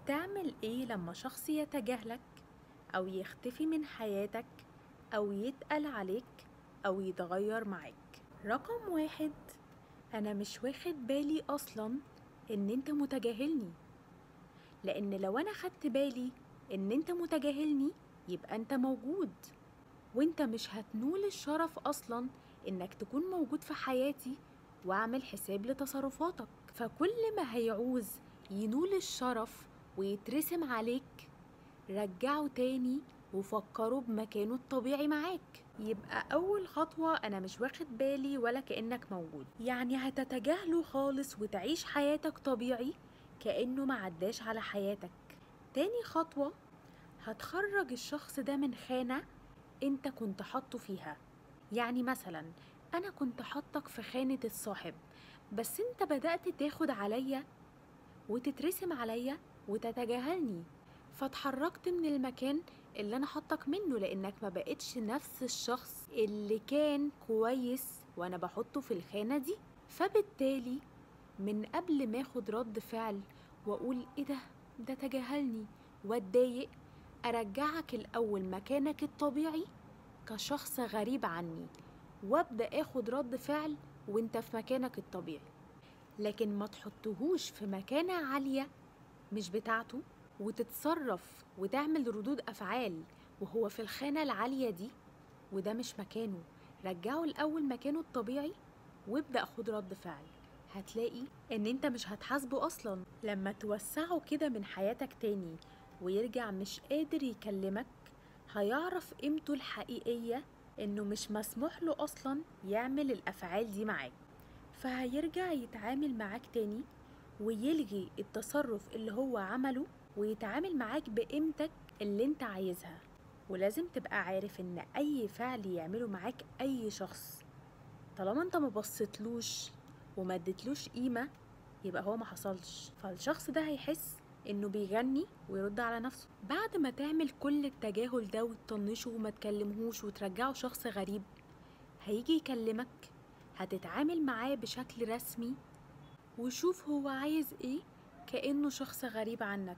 تعمل ايه لما شخص يتجاهلك او يختفي من حياتك او يتقل عليك او يتغير معاك؟ رقم 1، انا مش واخد بالي اصلا ان انت متجاهلني، لان لو انا خدت بالي ان انت متجاهلني يبقى انت موجود، وانت مش هتنول الشرف اصلا انك تكون موجود في حياتي واعمل حساب لتصرفاتك. فكل ما هيعوز ينول الشرف ويترسم عليك رجعه تاني وفكره بمكانه الطبيعي معاك. يبقى أول خطوة أنا مش واخد بالي ولا كأنك موجود، يعني هتتجاهله خالص وتعيش حياتك طبيعي كأنه ما عداش على حياتك. تاني خطوة، هتخرج الشخص ده من خانة انت كنت حاطه فيها. يعني مثلا أنا كنت حاطك في خانة الصاحب، بس انت بدأت تاخد عليا وتترسم عليا وتتجاهلني، فاتحركت من المكان اللي انا حطك منه، لانك ما بقتش نفس الشخص اللي كان كويس وانا بحطه في الخانة دي. فبالتالي من قبل ما اخد رد فعل واقول ايه ده تجاهلني واتضايق، ارجعك الاول مكانك الطبيعي كشخص غريب عني، وابدا اخد رد فعل وانت في مكانك الطبيعي. لكن ما تحطهوش في مكانة عالية مش بتاعته وتتصرف وتعمل ردود أفعال وهو في الخانة العالية دي، وده مش مكانه. رجعه الأول مكانه الطبيعي وابدأ خد رد فعل، هتلاقي إن أنت مش هتحاسبه أصلا. لما توسعه كده من حياتك تاني ويرجع مش قادر يكلمك، هيعرف قيمته الحقيقية، إنه مش مسموح له أصلا يعمل الأفعال دي معاك، فهيرجع يتعامل معاك تاني ويلغي التصرف اللي هو عمله ويتعامل معاك بقيمتك اللي انت عايزها. ولازم تبقى عارف ان اي فعل يعمله معاك اي شخص طالما انت ما بصيتلوش وما اديتلوش قيمة يبقى هو ما حصلش، فالشخص ده هيحس انه بيغني ويرد على نفسه. بعد ما تعمل كل التجاهل ده وتطنشه وما تكلمهوش وترجعه شخص غريب، هيجي يكلمك، هتتعامل معاه بشكل رسمي وشوف هو عايز ايه كأنه شخص غريب عنك.